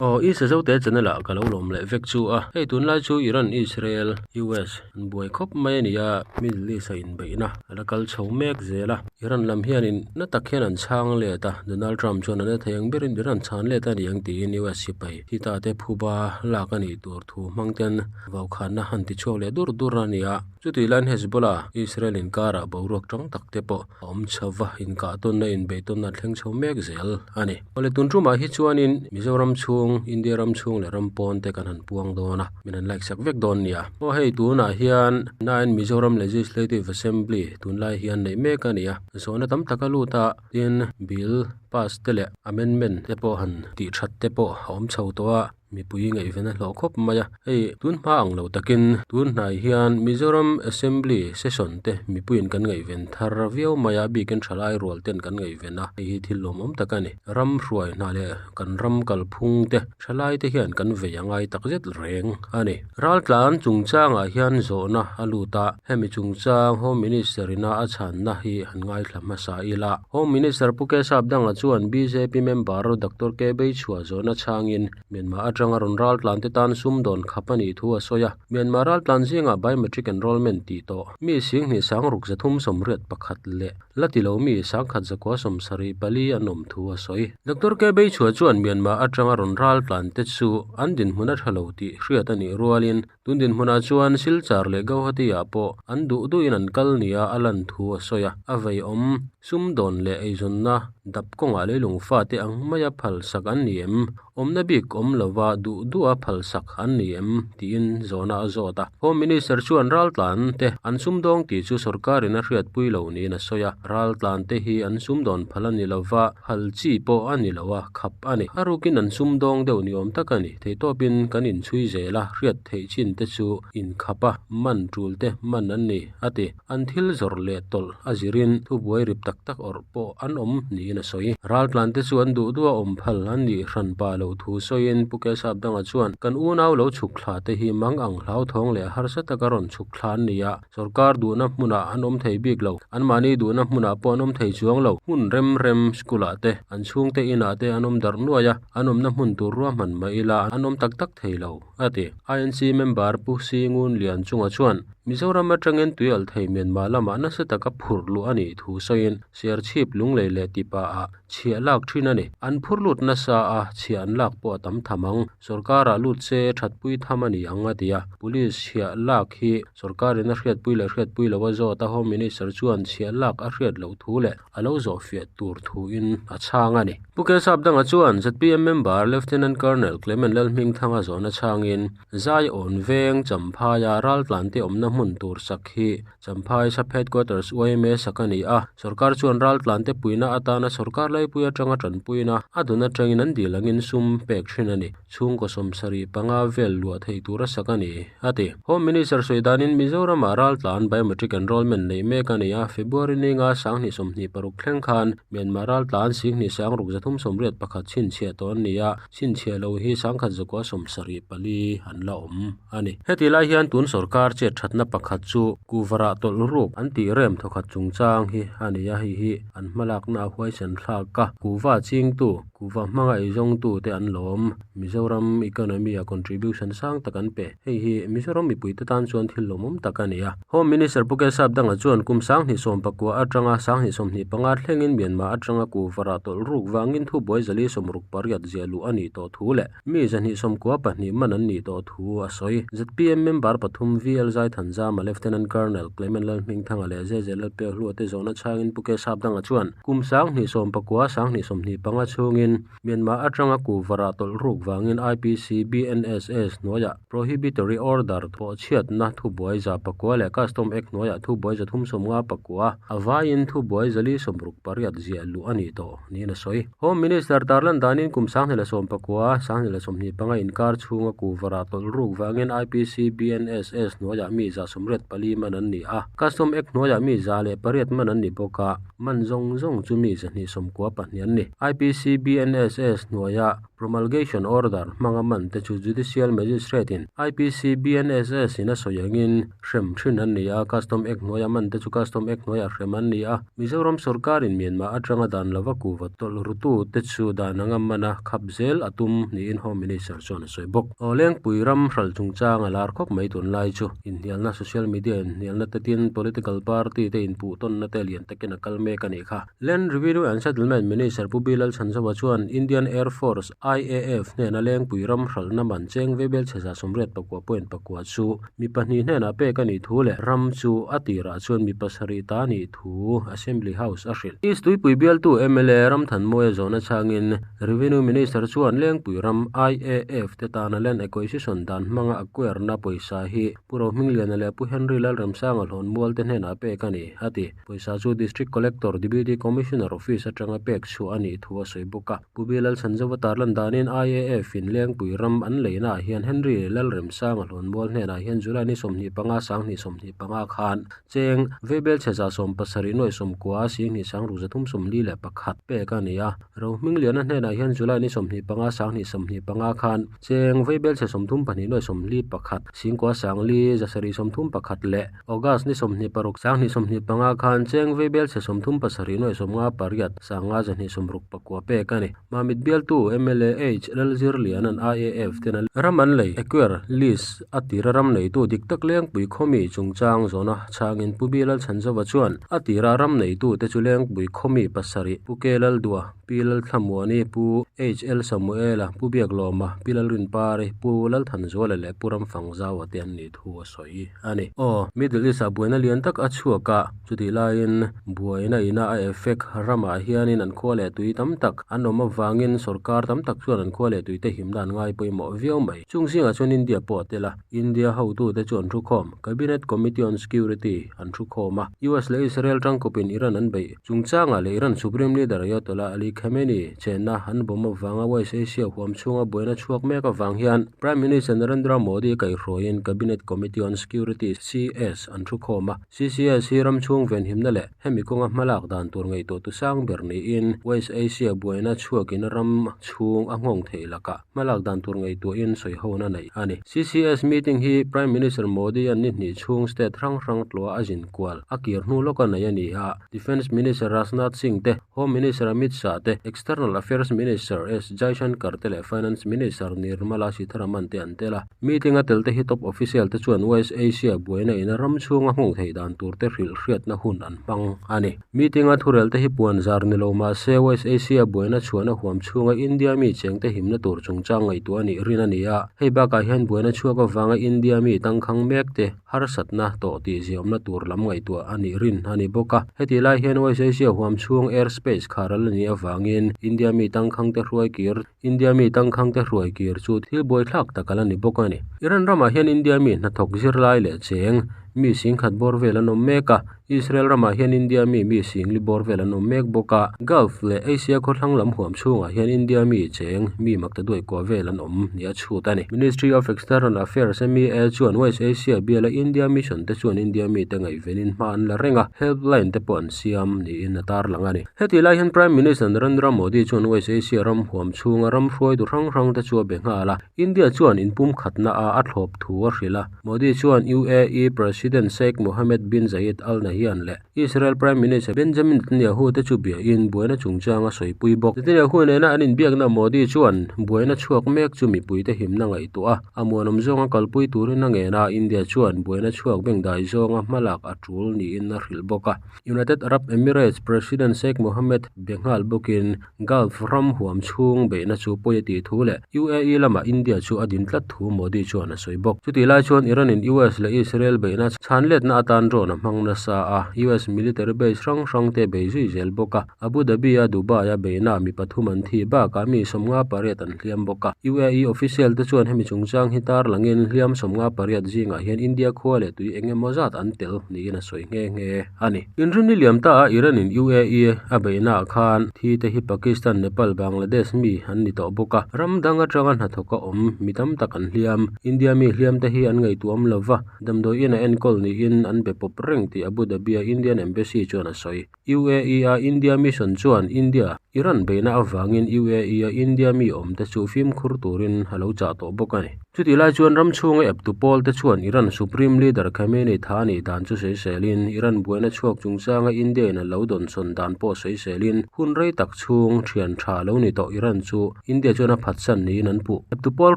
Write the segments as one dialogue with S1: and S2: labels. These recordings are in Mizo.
S1: Aw i Sazote channel ah ka lo lawm leh vek chu a, hei tunlai chu Iran Israel US an buai khawp mai a ni a, Middle East a inbeihna a la kal chho mek zel a, Iran lam hianin na tak hian an chhang let a, Donald Trump chuan a na thei ang berin Iran chhan let a ni ang tiin US sipai thi ta te phuba lak a nih tur thu hmang ten vaukhanna han ti chhuak leh dur dur a ni a, chutih laiin Hezbollah Israel inkarah boruak tang tak te pawh a awm chho va, inkah tawnna inbeih tawnna a thleng chho mek zel a ni. Awle tun tumah hi chuanin Mizoram chhung, India ram chhung leh ram pawn te kan han puang dawn a, min han like sak vek dawn nia. Aw hei tunah hian nine Mizoram Legislative Assembly tunlai hian neih mek a ni a, zawhna tam tak a lut a, tin bill pass te leh amendment te pawh han tih that te pawh a awm chho tawh a. Mipui ngaihven a hlawh khawp mai a, hei tun hma ang lo takin tun hnai hian Mizoram Assembly session te mipuiin kan ngaihven thar viau mai a, bikin thalai rual ten kan ngaihven a, hei hi thil lawmawm tak a ni. Ram hruai hna leh kan ram kalphung te thalai te hian kan vei a ngai takzet reng a ni. Raltlan chungchangah hian zawhna a lut a, hemi chungchang Home Minister ina a chhanna hi han ngaithla hmasa ila. Home Minister Pu Kesap Danga chuan bjp member Doctor K Beichhua zawhna chhangin Myanmar atanga rawn raltlan te tan sumdawn khap a nih thu a sawi a. Myanmar raltlan zingah biometric enrolment tih tawh mi singhnih sangruk 381 leh la ti lo mi sangkhat zakua 74 an awm thu a sawi. Doctor K Beichhua chuan Myanmar atanga rawn raltlan te chu an dinhmun a tha lo tih hriat a nih rualin Tun dinhmunah chuan Silchar leh Gauhati-ah pawh an duh duhin an kal nia a lan thu a sawi a, a veiawm sumdawn leh eizawnna dap kawngah leilung fate ang maia phalsak an ni em? Awmna bik awm lova duh duha phalsak an ni em? tiin zawhna a zawt a. Home Minister chuan raltlan te an sumdawng tih chu sorkarin a hriatpui lo niin a sawi a, raltlan te hi an sumdawn phal a ni lova, phal chi pawh a ni lo a, khap a ni. A rukin an sumdawng deuh ni awm tak a ni. Theihtawpin kan inchhui zel a, hriat theih chin te chu inkhap a, man tul te man an ni, a ti. An thil zawrh leh tawlh a zirin thubuai rip tak tak awrh pawh an awm niin a sawi. Raltlan te chu an duh duh a awm phal an nih hran pah loh thu sawiin Pu Kesap Danga chuan, Kan unau lo chhuk thla te hi mang ang hlauthawng leh harsa taka rawn chhuk thla an ni a, Sorkar duhna hmunah an awm thei bik lo. Anmahni duhna hmunah pawh an awm thei chuang lo. Hmun rem rem school-ah te, an chhungte inah te an awm darh nuai a, an awmna hmun tur ruahman mah ila an awm tak tak thei lo, a ti. INC member Pu Singun Lian chunga chuan, Mizoram atangin tuialh thei Myanmar lamah nasa taka phurh luh a nih thu sawiin, Serchhip lunglei leh tipaah chhiah lak thin a ni. An phur lut nasa a, chhiah an lak pawh a tam tham ang. Sorkarah lut se thatpui tham a ni ang a ti a. Police chhiah lak hi sorkarin a hriatpui leh hriatpui lo a zawt a, Home Minister chuan chhiah lak a hriat loh thu leh a lo zawhfiah tur thuin a chhang a ni. Pu Kesap Danga chuan zpm member Lieutenant Colonel Clement Lalhmingthanga zawhna chhangin Zaiawn veng Champhaia raltlante awmna hmun tur sak hi Champhai Sub Headquarters yma sak a ni a, sorkar chuan raltlante puihna atana sorkar laipui atanga tanpuina a dun atangin an dil angin sum pek thin a ni. Chhungkaw 75 vel luah theih tura sak a ni, a ti. Home Minister sawi danin Mizoramah raltlan biometric enrolment neih mek a ni a, February ninga 2026 thleng khan Myanmar raltlan 26,381 chhinchhiah tawh an ni a, Chhinchhiah lo hi 1174 an la awm a ni. Heti lai hian tun sorkar chet thatna pakhat chu kuvarah tawlh ruk an tih rem thawkhat chungchang hi a ni a, hei hi an hmalakna a huaisen thlak a, kuva chingtu, kuva hmanga eizawngtu te an lawm. Mizoram economy a contribution sang tak an pe. Hei hi Mizoram mipuite tan chuan thil lawmawm tak a ni a. Home Minister Pu Kesap Danga chuan kum 2019 atanga 2025 thlengin Myanmar atanga kuvarah tawlh ruk vangin thubuai 468 ziah luh a nih tawh thu leh mi 192 man an nih tawh thu a sawi. Zpm member pathum VL Zaithanzama, Lieutenant Colonel Clement Lalhmingthanga leh ZZ Lalpekhlua te zawhna chhangin Pu Kesap Danga chuan kum 2019 2025 chhungin Myanmar atanga kuvarah tawlh ruk vangin IPC BNSS hnuaiah Prohibitory Order pawh chhiatna thubuai 109 leh Custom Act hnuaiah thubuai 359 a vaiin thubuai 468 ziah luh a nih tawh niin a sawi. Home Minister tarlan danin kum 2019 2025 inkar chhunga kuvarah tawlh ruk vangin IPC BNSS hnuaiah mi 184 man an ni a, Custom Act hnuaiah mi 108 man an ni bawk a. Man zawng zawng chu mi 292 an ni. IPC BNSS hnuaia. Promulgation Order hmanga man te chu Judicial Magistrate in IPC BNSS in a sawi angin hrem thin an ni a, Custom Act hnuaia man te chu Custom Act hnuaiah hrem an ni a. Mizoram sorkarin Myanmar atanga dan lova kuhva tawlh rutu te chu dan anga man a khap zel a tum niin Home Minister chuan a sawi bawk. Aw Lengpui ram hralh chungchang a lar khawp mai tunlai chu inhnialna social media inhnialna te tin political party te inpuh tawnna te lian takin a kal mek a nih kha. Land Revenue and Settlement Minister Pu Bilal Chhanzova chuan Indian Air Force, IAF, hnena Lengpui ram hralhna man cheng veibel chhe 84.4 chu mi pahnih hnenah pek a nih thu leh ram chu a tirah chuan mi pasarih ta a nih thu Assembly House a hrilh. East Tuipui bialtu mla Ramthanmawia zawhna chhangin Revenue Minister chuan Lengpui ram IAF te tana land acquisition dan hmanga acquire-na pawisa hi Pu Rohmingliana leh Pu Henry Lalremsanga hlawnmual te hnenah pek a ni, a ti. Pawisa chu District Collector, Deputy Commissioner Office atanga pek chhuah a nih thu a sawi bawk a. Pu Bilal Chhanzova tarlan danin IAF in Lengpui ram an leina ah hian Henry Lalremsanga hlawnmual hnenah hian July ni 25 2025 khan cheng Veibel chhe 70 nuai sawmkua 10 sangruk 341 pek a ni a. Rohmingliana hnenah hian July ni 25 2025 khan cheng Veibel chhe 32 nuai 41 singkua sangli 731 leh August ni 26 2025 khan cheng Veibel chhe 37 nuai 58 sanga 269 pek a ni. Mamit bialtu mla H Lalzirliana'n IAF tena ram an lei, acquire, list a tira ram neitu dik tak Lengpui khawmi chungchang zawhna chhangin Pu Bilal Chhanzova chuan a tira ram neitu te chu Lengpui khawmi pasarih Pu K Laldua, Pi Lalthlamuani, Pu HL Samuela, Pu Biaklawma, Pi Lalrinpari, Pu Lalthanzuala leh Pu Ramfangzaua te an nih thu a sawi a ni. Aw, Middle East ah buaina lian tak a chhuak a, chutih laiin buaina ina a effect ramah hianin an khua leh tui tam tak an awm avangin sorkar tam tak chuan an khua leh tuite himna an ngai pawimawh viau mai. Chung zingah chuan India pawh a tel a, India hotute chu an thukhawm, Cabinet Committee on Security an thukhawm a, US leh Israel tangkawpin Iran an beih chungchangah leh Iran Supreme Leader Ayatollah Ali Khamenei chenna an bomb avanga West Asia huam chhunga buaina chhuak mek avang hian Prime Minister Narendra Modi kaihhruaiin Cabinet Committee on Security, CS, an thukhawm a. CCS hi ram chhung venhimna leh hemi kawnga hmalak dan tur ngaihtuah tu sang ber niin West Asia buaina chhuakin ram chhung a nghawng theih lakah hmalak dan tur ngaihtuahin sawihona neih a ni. CCS meeting hi Prime Minister Modi-a'n ni hnih chhung state hrang hrang tluah a zin kual a kir hnu lawka nei a ni a. Defence Minister Rajnath Singh te, Home Minister Amit Shah te, External Affairs Minister S Jaishankar te leh Finance Minister Nirmala Sitharaman te an tel a. Meeting a tel te hi top official te chuan West Asia buaina ina ram chhunga nghawng theih dan tur te hrilh hriatna hun an hmang a ni. Meeting a thurel te hi puan zar ni lo mah se West Asia buaina chhuahna huam chhunga India mi cheng te himna tur chungchang ngaihtuah a nih rin a ni a. Hei bakah hian buaina chhuak avanga India mi tangkhang mek te harsatna tawh tih ziahawmna tur lam ngaihtuah a nih rin a ni bawk a. Hetih lai hian West Asia huam chhung air space khar a la nih avangin India mi tangkhang te hruai kir India mi tangkhang te hruai kir chu thil buaithlak tak a la ni bawk a ni. Iran ramah hian India mi hnathawk zirlai leh cheng mi singkhat bawr vel an awm mek a. Israel ramah hian India mi mi singli bawr vel an awm mek bawk a. Gulf leh Asia khawthlang lam huam chhungah hian India mi cheng mi makta duai kuah vel an awm ni a chhut a ni. Ministry of External Affairs, MEA, chuan West Asia biala India mission te chuan India mite ngaihvenin hma an la reng a, helpline te pawh an siam niin a tarlang a ni. Heti lai hian Prime Minister Narendra Modi chuan West Asia ram huam chhunga ram hruaitu hrang hrang te chu a be nghal a, India chuan inpumkhatna a a thlawp thu a hrilh a. Modi chuan UAE President Sheikh Mohammed bin Zayed Al Nahyan leh Israel Prime Minister Benjamin Netanyahu te chu biain buaina chungchang a sawipui bawk. Netanyahu nena an inbiakna Modi chuan buaina chhuak mek chu mipuite himna ngaihtuah a, a muanawm zawnga kalpui turin a ngen a, India chuan buaina chhuak bengdai zawnga hmalak a tul niin a hrilh bawk a. United Arab Emirates President Sheikh Mohammed be nghal bawkin Gulf ram huam chhung beihna chu pawi a tih thu leh UAE lamah India chu a din tlat thu Modi chuan a sawi bawk. Chutih lai chuan Iran-in US leh Israel beihna chhan letna atan drone a hmang nasa a, US military base hrang hrang te bei zui zel bawk a. Abu Dhabi-a Dubai-a beihna mi pathum an thi bakah mi 58 an hliam bawk a. UAE official te chuan hemi chungchang hi tarlangin hliam 58 zingah hian India khua leh tui eng emaw zat an tel niin a sawi nghe nghe a ni. Inrinni liam ta a Iran-in UAE a beihnaah khan thi te hi Pakistan, Nepal, Bangladesh mi an ni tawh bawk a. Ram dang atanga hnathawk a awm mi tam tak an hliam. India mi hliam te hi an ngaihtuam lo va, damdawi in a enkawl niin an be pawp reng tih Abu Dhabi-a Indian Embassy chuan a sawi. UAE-a India Mission chuan India. Iran beihna avangin UAE-a India mi awmte chu fimkhur turin a lo chah tawh bawk a ni. Chutih lai chuan ram chhunga eptu pawlte chuan Iran Supreme Leader Khamenei tha a nih dan chu sawiselin, Iran buaina chhuak chungchanga India-in a lo dawnsawn dan pawh sawiselin, hun rei tak chhung thian tha lo ni tawh Iran chu India chuan a phatsan niin an puh. Eptu pawl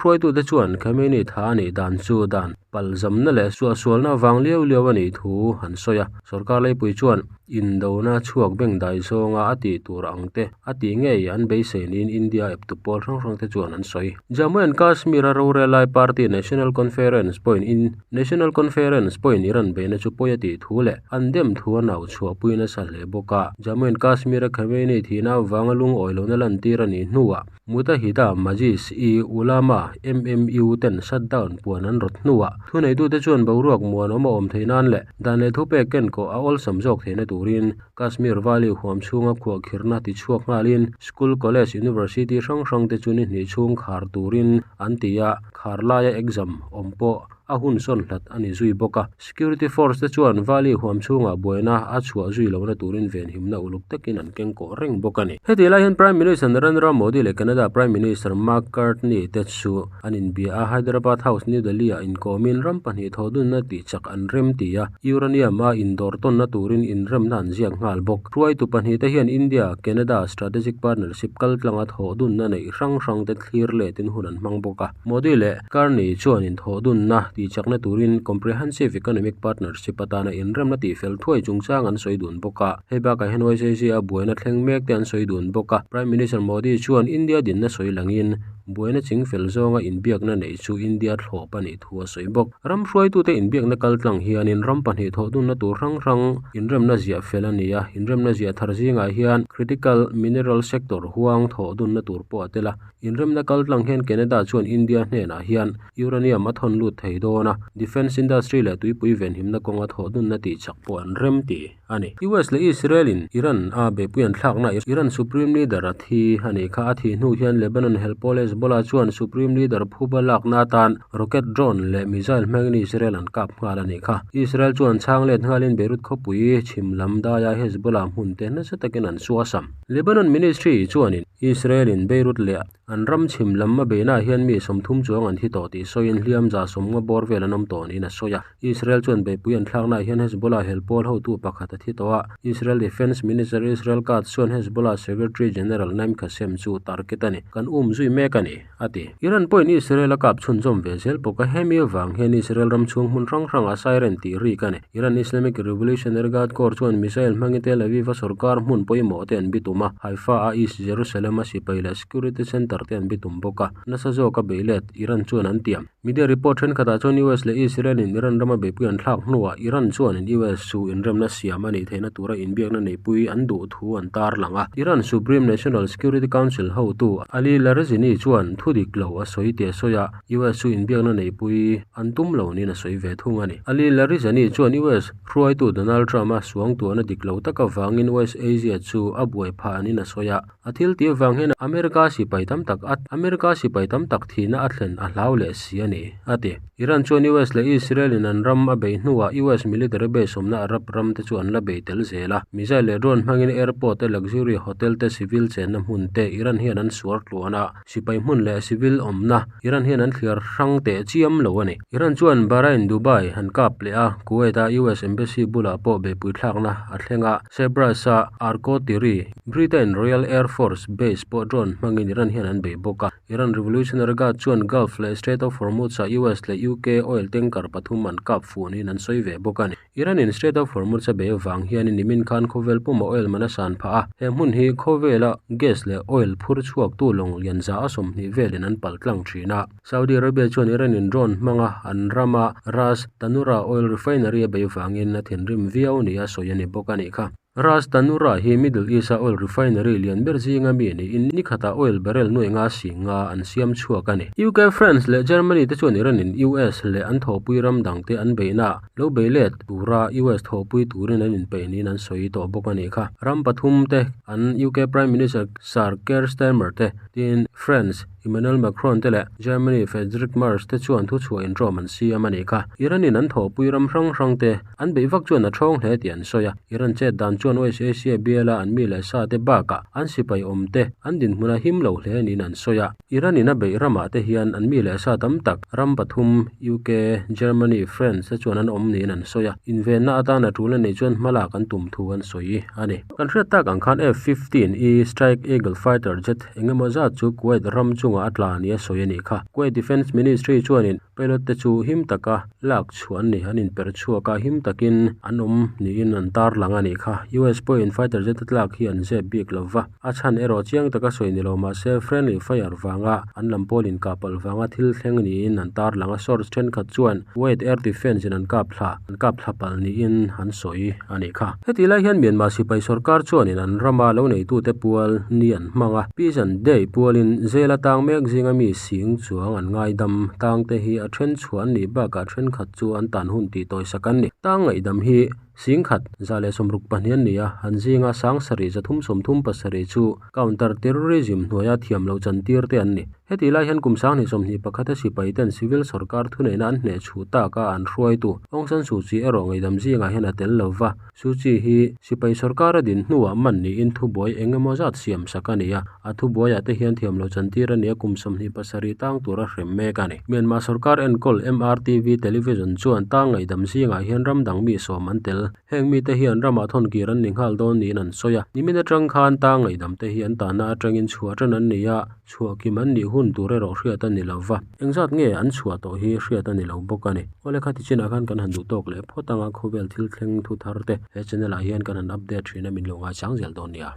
S1: hruaitute chuan Khamenei tha a nih dan chu dan palzamna leh suahsualna avang liau liau a nih thu an sawi a. Sorkar leipui chuan indona chhuak bengdai zawnga a tih tur ang te a tih ngei an beisei niin India eptu pawl hrang hrang te chuan an sawi. Jammu and Kashmir a rorel lai party National Conference pawhin in National Conference pawhin Iran beihna chu pawi a tih thu leh an dem thu a nau chhuahpui nasa hle bawk a. Jammu and Kashmir a Khamenei thihna avanga lungawi lohna lantir a nih hnuah Muttahida Majlis-i-Ulama, MMU, ten shutdown puan an rawt hnuah thuneitute chuan boruak muanawm a awm theih nan leh dan leh thupek kenkawh a awlsam zawk theihna turin Kashmir Valley huam chhunga khuahkhirhna tichhuak nghalin school, college, university hrang hrangte chu ni hnih chhung khar turin an ti a, khar laia exam awm pawh a hun sawn hlat a ni zui bawk a. Security force te chuan Valley huam chhungah buaina a chhuah zui lohna turin venhimna uluk takin an keng kawh reng bawk a ni. Heti lai hian Prime Minister Narendra Modi leh Canada Prime Minister Mark Carney te chu an inbia a, Hyderabad House, New Delhi ah inkawmin ram pahnih thawhdunna tihchak an rem ti a, uranium a indawr tawnna turin inremna an ziak nghal bawk. Hruaitu pahnih te hian India, Canada Strategic Partnership kaltlanga thawhdunna neih hrang hrang te thlir letin hun an hmang bawk a. Modi leh Carney chuan inthawhdunna tihchakna turin Comprehensive Economic Partnership atana inremna tihfel thuai chungchang an sawi dun bawk a. Hei bakah hian YCC a buaina thleng mek te an sawi dun bawk a. Prime Minister Modi chuan India dinna sawi langin buaina chingfel zawnga inbiakna neih chu India thlawp a nih thu a sawi bawk. Ram hruaitute inbiakna kaltlang hianin ram pahnih thawhdunna tur hrang hrang inremna ziah fel a ni a. Inremna ziah thar zingah hian critical mineral sector huang thawhdunna tur pawh a tel a. Inremna kaltlang hian Canada chuan India hnenah hian uranium a thawn lut thei dawn a, defence industry leh tuipui venhimna kawnga thawhdunna tihchak pawh an rem ti a ni. US leh Israel in Iran a beihpui an thlakna Iran Supreme Leader a thi a nih kha. A thih hnu hian Lebanon helpawl Hezbollah chuan Supreme Leader phuba lakna atan rocket drone leh missile hmangin Israel an kap nghal a nih kha. Israel chuan chhang let nghalin Beirut khawpui chhim lam daia Hezbollah hmun te nasa takin an suasam. Lebanon Ministry chuanin Israel in Beirut leh an ram chhim lam a beihnaah hian mi 30 chuang an thi tawh tih sawiin hliam 150 bawr vel an awm tawh niin a sawi a. Israel chuan beihpui an thlaknaah hian Hezbollah hel pawl hotu pakhat a thi tawh a. Israel Defence Minister Israel Katz chuan Hezbollah Secretary General Naim Qassem chu target a ni. Kan um zui mek a ni, a ti. Iran pawhin Israel a kap chhunzawm ve zel bawk a, hemi avang hian Israel ram chhung hmun hrang hrangah siren tih rik a ni. Iran Islamic Revolutionary Guard Corps chuan missile hmangin Tel Aviv a sorkar hmun pawimawh te an bitum a, Haifa a East Jerusalem a sipai leh security center te an bitum bawk a, nasa zawka beih let Iran chuan an tiam. Media report thenkhatah chuan US leh Israel in Iran rama beihpui an thlak hnuah Iran chuanin US chu inremna siam a nih theihna tura inbiakna neihpui an duh thu an tarlang a. Iran Supreme National Security Council hotu Ali Larijani chuan thu dik lo a sawi tih a sawi a, US chu inbiakna neihpui an tum lo niin a sawi ve thung a ni. Ali Larijani chuan US hruaitu Donald Trump a suangtuahna dik lo tak avangin West Asia chu a buai phah niin a sawi a. A thil tih avang hian America sipai tam tak a America sipai tam tak thihna a thlen a hlau leh si a ni, a ti. Iran chuan US leh Israel in an ram a beih hnuah US military base awmna Arab ram te chu an la bei tel zel a. Missile leh drone hmangin airport te, luxury hotel te, civil chenna hmun te Iran hian an suar tluan a. Sipai hmun leh civil awmna Iran hian an thliar hrang teh chiam lo a ni. Iran chuan Bahrain, Dubai han kap leh a, Kuwait a US Embassy bulah pawh beihpui thlakna a thleng a, Cyprus a Arko-Tiri, Britain Royal Air Force base pawh drone hmangin Iran hian an bei bawk a. Iran Revolutionary Guard chuan Gulf leh Strait of Hormuz ah US leh UK oil tanker pathum an kap fuh niin an sawi ve bawk a ni. Iran in Strait of Hormuz a bei avang hian nimin khan khawvel puma oil man a san phah a, he hmun hi khawvela gas leh oil phur chhuaktu lawng lian 120 velin an pal tlang thin a. Saudi Arabia chuan Iran in drone hmanga an rama Ras Tanura oil refinery a bei vangin a thinrim viau nia sawi a ni bawk a nih kha. Ras Tanura hi Middle East-a oil refinery lian ber zinga mi niin ni khatah oil barrel nuai nga si nga an siam chhuak a ni. UK, France leh Germany te chuan Iran in US leh an thawhpui ram dangte an beihna lo bei let tura US thawhpui turin an inpeih niin an sawi tawh bawk a nih kha. Ram pathum te an UK Prime Minister Sir Keir Starmer te, tin France, Emmanuel Macron te leh Germany Friedrich Merz te chuan thuchhuah inṭawm an siam a nih kha. Iran in an thawhpui ram hrang hrang te an beih vak chuan a ṭhawng hle tih an sawi a. Iran chet dan chuan West Asia biala an mi leh sa te bakah an sipai awm te an dinhmun a him lo hle niin an sawi a. Iran in a beih ramah te hian an mi leh sa tam tak ram pathum, UK, Germany, France te chuan an awm niin an sawi a. Invenna atan a tul a nih chuan hmalak an tum thu an sawi a ni. Kan hriat tak ang khan F 15 E Strike Eagle fighter jet eng emaw zat chu Kuwait ram chungah a tla nia sawi a nih kha. Kuwait Defence Ministry chuanin pilot te chu him taka lak chhuah an ni, an inperh chhuak a, him takin an awm niin an tarlang a nih kha. US pawhin fighter jet a tlak hi an zep bik lo va, a chhan erawh chiang taka sawi ni lo mah se friendly fire vanga an lam pawl inkah palh vanga thil thleng niin an tarlang a, source thenkhat chuan Kuwait Air Defence in an kap thla an kap thla palh niin an sawi a nih kha. Heti lai hian Myanmar sipai sorkar chuanin an rama lo neitute pual ni an hmang a, Peasant Day pualin zela tang mek zinga mi sing chuang an ngaidam tang te hi a then chhuah an nih bakah thenkhat chu an tan hun tih tawisak an ni. Tang ngaihdam hi singkhat 162 an ni a, an zinga 7 337 chu counter terrorism hnuaia thiam loh chantir te an ni. Heti lai hian kum 2021 a sipai ten civil sorkar thuneihna an hneh chhuh tak a an hruaitu Aung San Suu Kyi erawh ngaihdam zingah hian a tel lo va. Suu Kyi hi sipai sorkar a din hnuah man niin thubuai eng emaw zat siam sak a ni a, a thubuaiah te hian thiam loh chantir a ni a, kum 27 tang tura hrem mek a ni. Myanmar sorkar enkawl MRTV television chuan tang ngaihdam zingah hian ram dang mi sawm an tel. Heng mite hian ramah thawn kir an ni nghal dawn niin an sawi a. Nimin atang khan tang ngaihdam te hi an tahna atangin chhuah tan an ni a, chhuah kim an nih hun tur erawh hriat a ni lo va, engzat nge an chhuah tawh hi hriat a ni lo bawk a ni. Awle kha tichinah khan kan han duh tawk leh phawt anga khawvel thil thleng thu thar te he channel ah hian kan han update thin a min lo ngaichang zel dawn nia.